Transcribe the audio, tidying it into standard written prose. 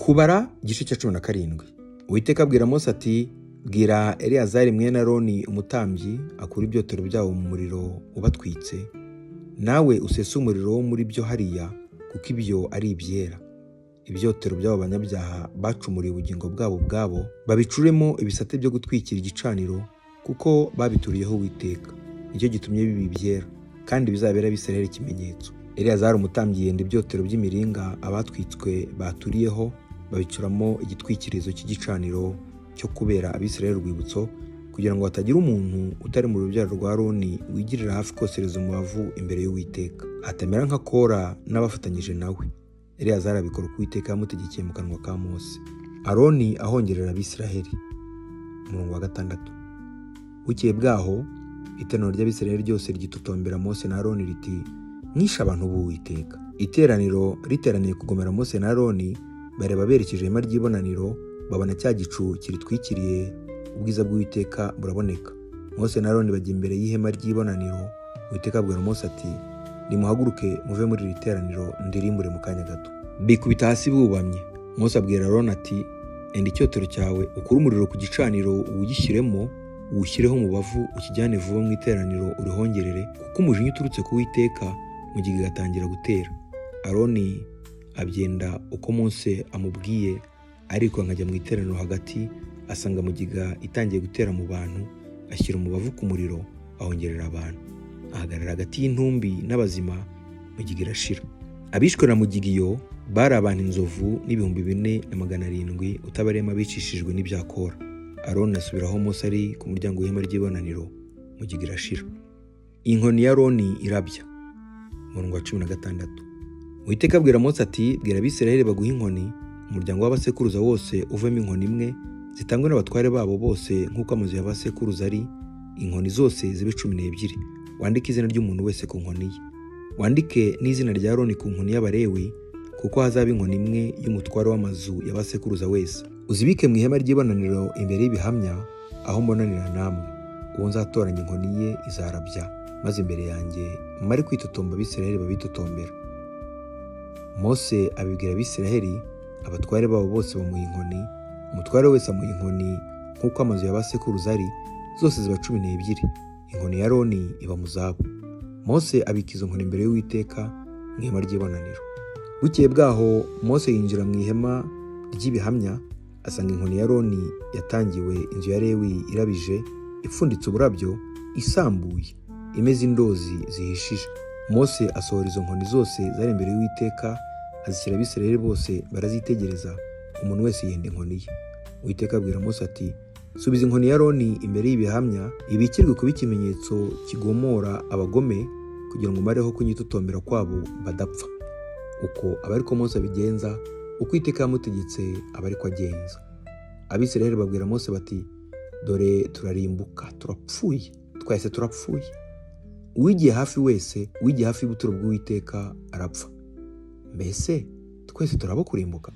Kubara igice cya 17. Uwiteka abwira Mose ati: "Bwira Eleyazari mwene Aroni umutambyi akure ibyotero byabo mu muriro ubatwitse, nawe usese umuriro wo muri byo hariya, kuko ibyo ari ibyera. Ibyotero by'abo banyabyaha bacumuriye ubugingo bwabo ubwabo, babicuremo ibisate byo gutwikira igicaniro, kuko babituriyeho Uwiteka. Nicyo gitumye biba ibyera, kandi bizabera Abisirayeli ikimenyetso." Eleyazari umutambyi yenda ibyotero by'imiringa abatwitswe baturiyeho, babicuramo igitwikirizo cy'igicaniro cyo kubera Abisirayeli urwibutso, kugira ngo hatagira umuntu utari mu rubyaro rwa Aroni wigirira hafi kosereza umubavu imbere y'Uwiteka, hatamera nka Kora n'abafatanyije nawe. Eleyazari abikora uko Uwiteka yamutegekeye mu kanwa ka Mose. Aroni ahongerera Abisirayeli. Umurongo wa 6. Bukeye bwaho iteraniro ry'Abisirayeli ryose ryitotombera Mose na Aroni riti: "Mwishe abantu b'Uwiteka." Iteraniro riteraniye kugomera Mose na Aroni, bareba berekeje ihema ry'ibonaniro, babona cya gicu kiritwikiriye, ubwiza bw'Uwiteka buraboneka. Mose na Aroni bajya imbere y'ihema ry'ibonaniro. Uwiteka abwira Mose ati: "Nimuhaguruke muve muri iri teraniro, ndirimbure mu kanya gato." Bikubita hasi bubamye. Mose abwira Aroni ati: "Enda icyotero cyawe, ukure umuriro ku gicaniro, uwugishyiremo, uwushyireho umubavu, ukijyane vuba mu iteraniro urihongerere, kuko umujinya uturutse ku Uwiteka, mugiga igatangira gutera." Aroni abyenda uko Mose amubwiye, ariko akajya mu iteraniro hagati, asanga mugiga itangiye gutera mu bantu, ashyira umubavu ku muriro, ahongerera abantu. Ahagarara hagati y'intumbi n'abazima, mugiga irashira. Abishwe na mugiga iyo bari abantu inzovu n'4700, utabariyemo abicishijwe n'ibya Kora. Aroni asubira aho Mose ari ku muryango w'ihema ry'ibonaniro, mugiga irashira. Inkoni ya Aroni irabya. Umurongo wa 16. Uwiteka abwira Mose ati: "Bwira Abisirayeli baguhe inkoni, umuryango w'abasekuruza wose uvemo inkoni imwe, zitangwe n'abatware babo bose nk'uko amazu y'abasekuruza ari, inkoni zose zibe 12. Wandike izina ry'umuntu wese ku nkoni ye. Wandike n'izina rya Aroni ku nkoni y'Abalewi, kuko hazaba inkoni imwe y'umutware w'amazu y'abasekuruza wese. Uzibike mu ihema ry'ibonaniro imbere y'ibihamya, aho mbonanira namwe. Uwo nzatoranya inkoni ye izarabya, maze imbere yanjye mare kwitotomba Abisirayeli babitotombera." Mose abibwira Abisirayeli, abatware babo bose bamuha inkoni, umutware wese amuha inkoni nk'uko amazu ya basekuruza ari, zose ziba 12. Inkoni ya Aroni iba mu zabo. Mose abika izo nkoni imbere y'Uwiteka mu ihema ry'ibonaniro. Bukeye bwaho Mose yinjira mu ihema ry'ibihamya, asanga inkoni ya Aroni yatangiwe inzu ya Lewi irabije, ipfunditse uburabyo, isambuye, imeze indozi zihishije. Mose asohora izo nkoni zose zari imbere y'Uwiteka, azishyira Abisirayeli bose barazitegereza, umuntu wese yenda inkoni ye. Uwiteka abwira Mose ati: "Subiza inkoni ya Aroni imbere y'ibihamya, ibikirwe kuba ikimenyetso kigomora abagome, kugira ngo umareho kunyitotombera kwabo badapfa." Uko aba ariko Mose abigenza, uko Uwiteka yamutegetse aba ariko agenza. Abisirayeli babwira Mose bati: "Dore turarimbuka, turapfuye, twese turapfuye. Uwigiye hafi wese, uwigiye hafi y'ubuturo bw'Uwiteka arapfa. Mbese twese turabo kurimbuka?"